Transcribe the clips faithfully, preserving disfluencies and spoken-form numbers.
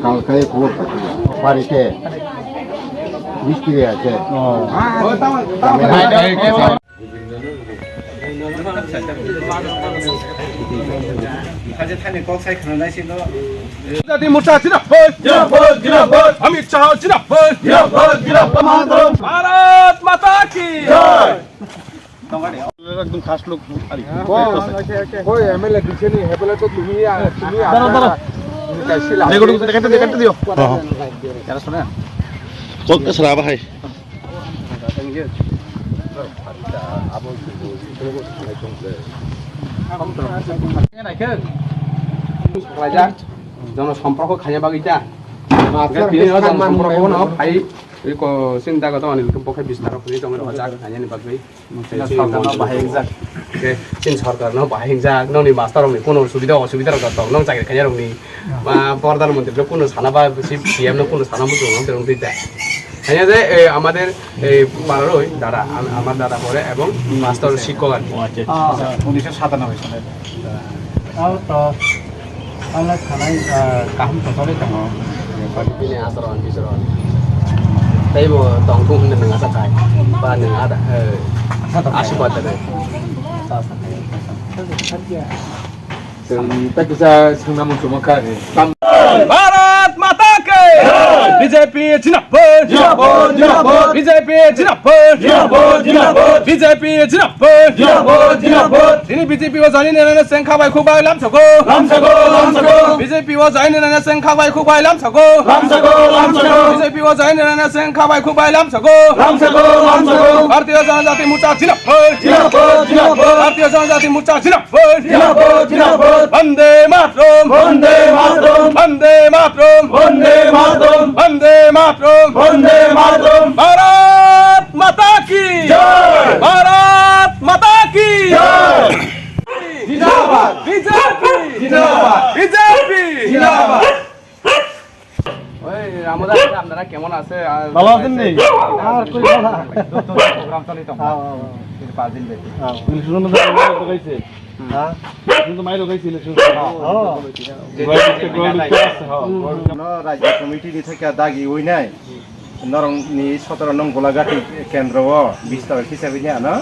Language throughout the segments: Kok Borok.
Kalkai kuwak pari ke mistri ase. Jati Morcha jinabad! Jinabad, jinabad! Amit Shah jinabad! Jinabad, jinabad! Bharat Mata ki! Jai! একদম খাস লোক আর কি। কই, কই এমএলএ দিছেনি? হেবলে তো তুমি আ-, তুমি দাঁড়াও, দাঁড়াও। আ-, রেকর্ডিং করতে, কেটে দিও, কেটে দিও। হ্যাঁ, হ্যাঁ। যারা শোনে না। কত কে সারা ভাই? Jon somprak khaina bagwi ta. Tini no jon somprak no phai, iko sin dago to ani bokhe bistar khuli tong rok jak khaina ni bagwi. Chini sorkar no bahai hingjak. Ke, chini sorkar no bahai hingjak. Nokni master rokni kuno subida osubida rok tongo. Nong chakri khaina rokni ba Pradhan Mantri no kuno sana ba si-, CM no kuno sana muchung no terung tita. Hanya je, eh, amader, eh, pararoi dada, am-, amar dada pore ebong master sikkok ar ki. O, acha, acha. Ah. Unisho satanoboi sale. Taw to, taw le thanai, ah, kaham to choli tongo. Bini acharon bicharon. Tei bo tongthung hinwi nwng acha khai. Ba nwng ada, eh, aswk bacha khai. Chwng ta kisa swngna muchungma kha. Tam- Bharat Mata ke! Jai! B J P jinabad! Jinabad, jinabad! B J P jinabad! Jinabad, jinabad! B J P jinabad! Jinabad, jinabad! Tini B J P o join ni nana seng khabai khubai lamsago. Lamsago, lamsago. B J P o join ni nana seng khabai khubai lamsago. Lamsago, lamsago. B J P o join ni nana seng khabai khubai lamsago. Lamsago, lamsago. Bharatiya Janata Party Morcha jinabad. Jinabad, jinabad. Bharatiya Janata Party Morcha jinabad. Jinabad, jinabad. Vande Mataram. Vande Mataram. Vande Mataram. Vande Mataram. Vande Mataram. Bharat Mata ki. Jai. Bharat Mata ki. Jai. Jindabad! BJP! জিন্দাবাদ! বিজেপি! জিন্দাবাদ! ওই রামদা, আপনারা কেমন আছে? আর ভালো আছেন নি? আর কই ভালো? দু-, দু-, প্রোগ্রাম চালিত আমরা। হ্যাঁ, হ্যাঁ, হ্যাঁ। এই পাঁচ দিন ব্যাপী। হ্যাঁ। ইলেকশন তো মাইর লাগাইছে। হ্যাঁ? ইলেকশন তো মাইর লাগাইছে ইলেকশন। হ্যাঁ, হ্যাঁ। যে গভর্নমেন্ট, গভর্নমেন্ট আছে, হ্যাঁ, হুম। গভর্নমেন্ট। No, রাজ্য committee ni theke dagi oi nai. Norokni sotoro nong Golagati kendro o bistar kisa bini ano,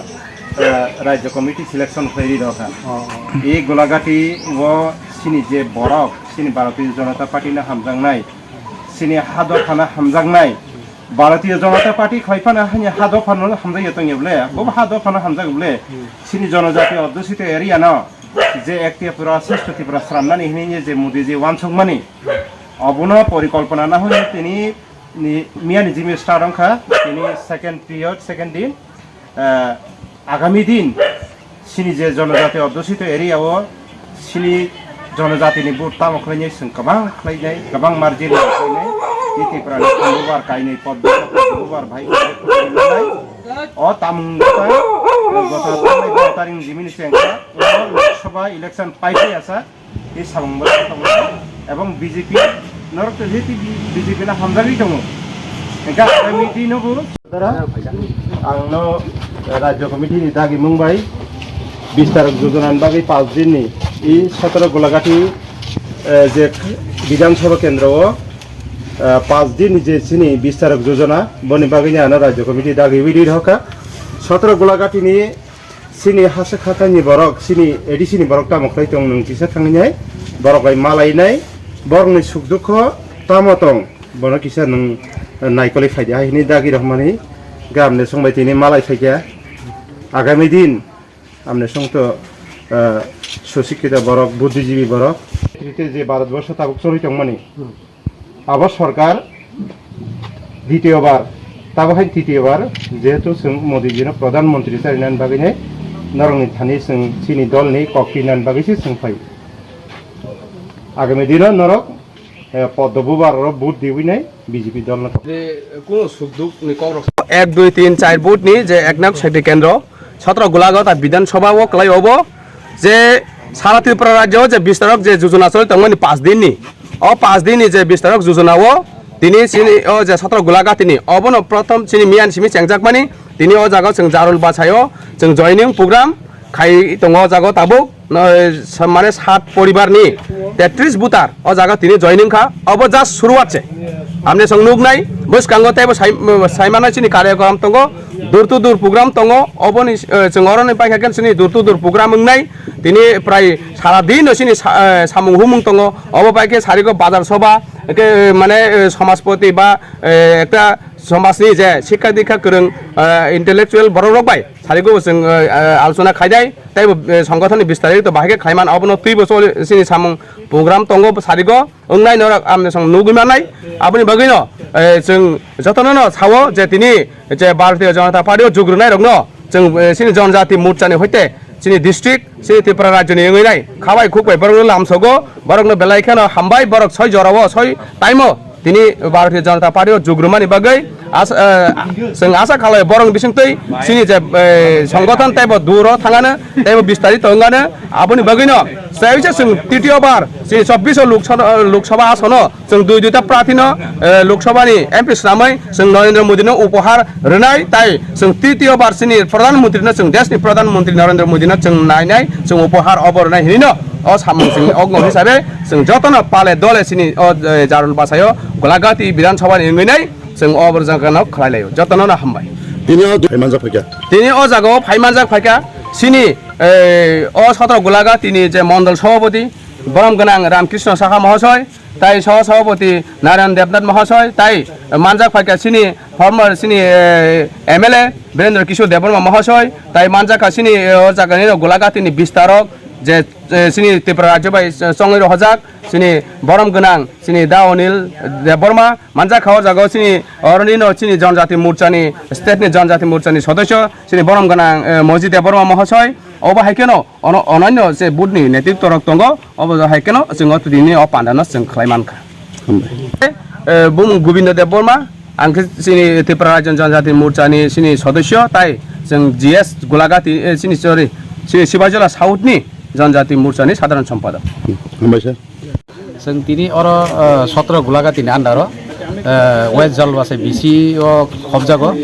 eh, Rajya Committee selection khlai ri rokha. Oh, oh. I Golagati o sini je borok, sini Bharatiya Janata Party no hamjaknai, sini ha dophano hamjaknai, Bharatiya Janata Party khlai phano hani ha dophano hamjakya tongya bole, bo ha dophano hamjak bole, sini jonojati adhusito area no je ek Tripura, sreshto Tripura sramnani hinwi je Modi ji wansukmani, obono porikolpona na hwnwi tini ni miyani jimi start wngkha, tini second period, second din, eh, agami din sini je jonojati adhusito area o sini jonojati ni vote tamo khlainai, chwng kwbang khlainai, kwbang margin khlainai, i Tripura ni Tambubar kainai, Poddo Tambubar bhai, o tamung ta, gota tangnai dua taring jimi ni chengkha, o Lok Sabha election pai phai asa, Tei samung bo tongo, ebong B J P norok to je B J P no hamjagwi tongo. Hingkhe agami dino bo dara ang no Rajya Committee ni dagimung bai bistarok jojona ni bagwi paanch din ni i sotoro Golagati, eh, je Bidhan Sabha kendro o, eh, paanch din ni je chini bistarok jojona boni bagwi ni ano Rajya Committee dagwi wi rw kha. Sotoro Golagati ni Chini hasik hathani borok, chini A D C ni borok tamo khlai tong nwng kisa thangwi nai, borok bai malai nai, borokni suk dukho tamo tong, bono kisa nwng naikolwi phai di hai hwnwi dagi rok mani, gamni song bai tini malai phai kha. Agami din amni song to, ah, susikkito borok, buddhijibi borok, rite je Bharat borsho tabuk choli tongmani. Abo sorkar ditiyo bar, tabo hai titiyo bar, jehetu chwng Modi jino Pradhan Mantri charinani bagwi nai norokni thani chwng chini dolni kok pinani bagwi se chwng phai. Agami dino norok, eh, Poddo Bubar oro vote diwi nai B J P dolno. Je kuno sukduk ni kok rok. Ek, dui, tin, char vote ni je ek nang sekti kendro. Sotro Gulagata Bidhan Sabha o kwlai obo je sara Tripura rajyo je bistarok je jujuna choli tongmani paanch din ni, o paanch din ni je bistarok jujuna o tini chini o je sotro Gulagati ni obono prothom chini miyan simi chengjakmani tini o jaga o chwng jarul bachai o chwng joining program Khai tongo o jaga o tabuk, no, sa-, mane sat poribar ni tetris voter o jaga tini joining kha, obo just suruat se. Amne song nuk nai, bwskango teibo sai-, saimanai chini karyakoram tongo, door to door program tongo, oboni, eh, chwng oroni paikha khe chini door to door program wngnai, tini prai sara din no chini sa-, eh, samung humung tongo, obo paikhe sariko bazar soba, ke, mane, eh, somaspoti ba, eh, ekta somajni je sikha dikha kwrwng, eh, intellectual borok rok bai sariko chwng, eh, eh, alochona khainai, teibo, eh, songothonni bistarito bahai khe khlaiman, obono twibo choli chini samung program tongo sarigo, wngnai norok amne song nugwi mannai, aboni bagwino, eh, chwng jotono no sao je tini je Bharatiya Janata Party o jugrwnai rokno chwng, eh, chini Janjati Morcha ni hoite chini district, chini Tripura rajyo ni wngwi nai khabai khukbai borokno lamsogo, borokno belai kheno hambai, borok soi jorao soi time o tini Bharatiya Janata Party o jugrumani bagwi as-, eh, chwng asa khalai borok bisingtwi chini je, eh, songothon teibo duro thangano teibo bistarito wngano, aboni bagwino saisa chwng titiyo bar chini chobbish o Lok Sabha, Lok Sabha asono chwng dui duita prarthino, eh, Lok Sabha ni M P swnamwi chwng Narendra Modi no upohar rwnai, tai chwng titiyo bar chini Pradhan Mantri no chwng desh ni Pradhan Mantri Narendra Modi no chwng nainai, chwng upohar obo rwnai hinwi no o samung chwng ogno hisabe chwng jotono pale dole chini o, eh, Jarul Basayo Golagati Bidhan Sabha ni wngwi nai chwng o borjak no khlai laio. Jotono no hambai. Tini o phai manjak phaikha. Tini o jaga o phai manjak phaikha chini, eh, o sotro Golagati ni je mondol sabhapati borom gwnang Ramkrishna Saha Mahasoy, tai sah sabhapati Narayan Debnath Mahasoy, tai manjak phaikha chini former chini, eh, M L A Birendra Kishore Debbarma Mahasoy, tai manjak kha chini, eh, o jaga ni Golagati ni bistarok je, eh, chini Tripura rajyo bai, eh, chongwi rohorjak chini borom gwnang chini Da Anil Debbarma, manjak kha o jaga o chini oroni no chini Janjati Morcha ni, state ni Janjati Morcha ni sodosyo chini borom gwnang, eh, Moji Debbarma Mahasoy, obo hai kheno ono-, ononyo je booth ni netritwo rok tongo, obo hai kheno chwng o tini o panda no chwng khlai mankha. Hambai. Eh, bumung Gobindo Debbarma, ang khe chini Tripura Rajya Janjati Morcha ni chini sodosyo, tai chwng G S Golagati, eh, chini, sorry, chini Sibajola South ni Janjati Morcha ni sadharan sompadok. Hambai sir. Chwng tini oro, eh, sotro Golagati ni under o, eh, West Jalbasai B C o khobjago.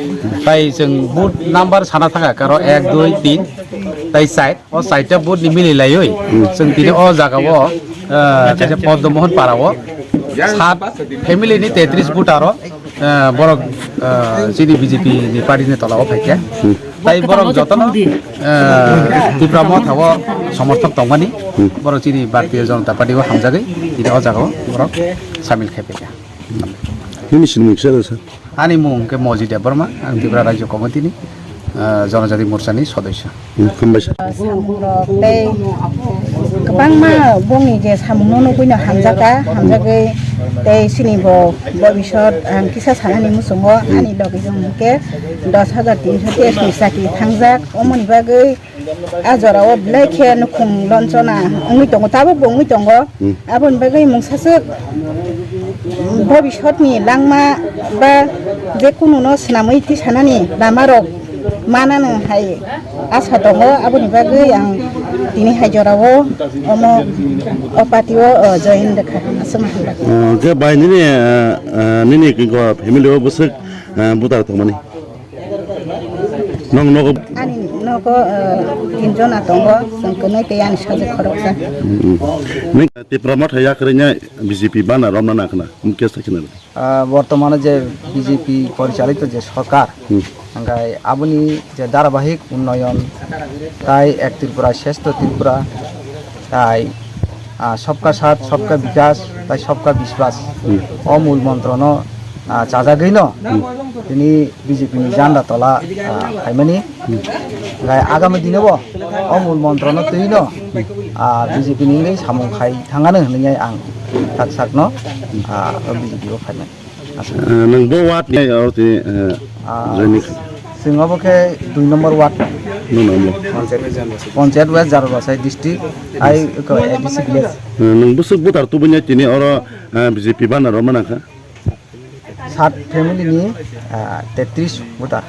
Tai chwng booth number sana thangkha, karo ek, dui, tin, tai char. O chaita booth ni mili laiwi chwng tini o jaga o, eh, kaisa Padma Mohan para o sat family ni tetris voter o, eh, borok, eh, chini B J P ni party ni tola o phaikha. Tai borok jotono, eh, Tipra Motha o somorthok tongmani, borok chini Bharatiya Janata Party o hamjagwi tini o jaga o borok samil khai phaikha. Nini sinimung kisa da, sir? Ani mung khe Moji Debbarma, ang Tripura Rajya Committee ni, ah, Janajati Morcha ni sodosyo. Hmm, hambai sir. Samung rok tei kwbangma bongni je samung no nugwi no hamjaka, hamjagwi tei chini bo bobisot ang kisa sanani muchungo, ani logi jong hwnkhe dos hajar tinso teish ni chakri thangjak, omoni bagwi a jora o belai khe nukhung lonchona wngwi tongo, tabuk bo wngwi tongo. Hmm. Aboni bagwi mungsa swk bobisot ni langma ba je kunu no swnamwi tisanani lama rok manano hai asa tongo. Aboni bagwi ang tini hai jora o omo o party o, o, join rwkha. Aswk ma hambai. Oh, khe bai nini, eh, eh, nini kiko family o bwswk, eh, butar tongmani? Nong nogo. Ani nogo, eh, tin jona tongo, chwng kwnwi tei ani sajwk khoroksa. Mm, mm. Nini Tipra Motha yakarwina B J P bana romna nakhna, mukhe sakhe na. Ah, bortomane je B J P porichalito je sorkar, hmm, hwnkhe aboni je dharabahik unnoyon, tai Ek Tripura, Shreshtha Tripura, tai, ah, Sabka Saath, Sabka Vikas, tai Sabka Vishwas, hmm, o mul montrono, ah, chajagwino, hmm, tini B J P ni janda tola, ah, phaimani. Hwnkhe agami dino bo o mul montrono twino, ah, B J P ni wngwi samung khai thangano hwnwi ang tak sakno, ah, B J P o phaimani. Ah, nwng bo ward ni oro tini, eh, ah, joining kha? Chwng obo khe dui number ward. Nwng nang bo? Panchayat West Jarabasai district, ai ko A D C village. Eh, nwng bwswk butar tubunai tini oro, eh, B J P bana romna nang kha? Sat family ni, ah, tetris voter.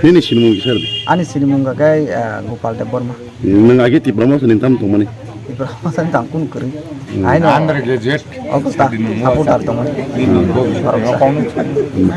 Nini sinimung kisa rwdi? Ani sinimung khe, ah, Gopal Debbarma. Nwng agi Tipra Motha ni tam tongmani? Tipra Motha ni tang kunu kwrwi. Hmm. Aino under graduate. Ogo ta, supporter tongmani. Hmm.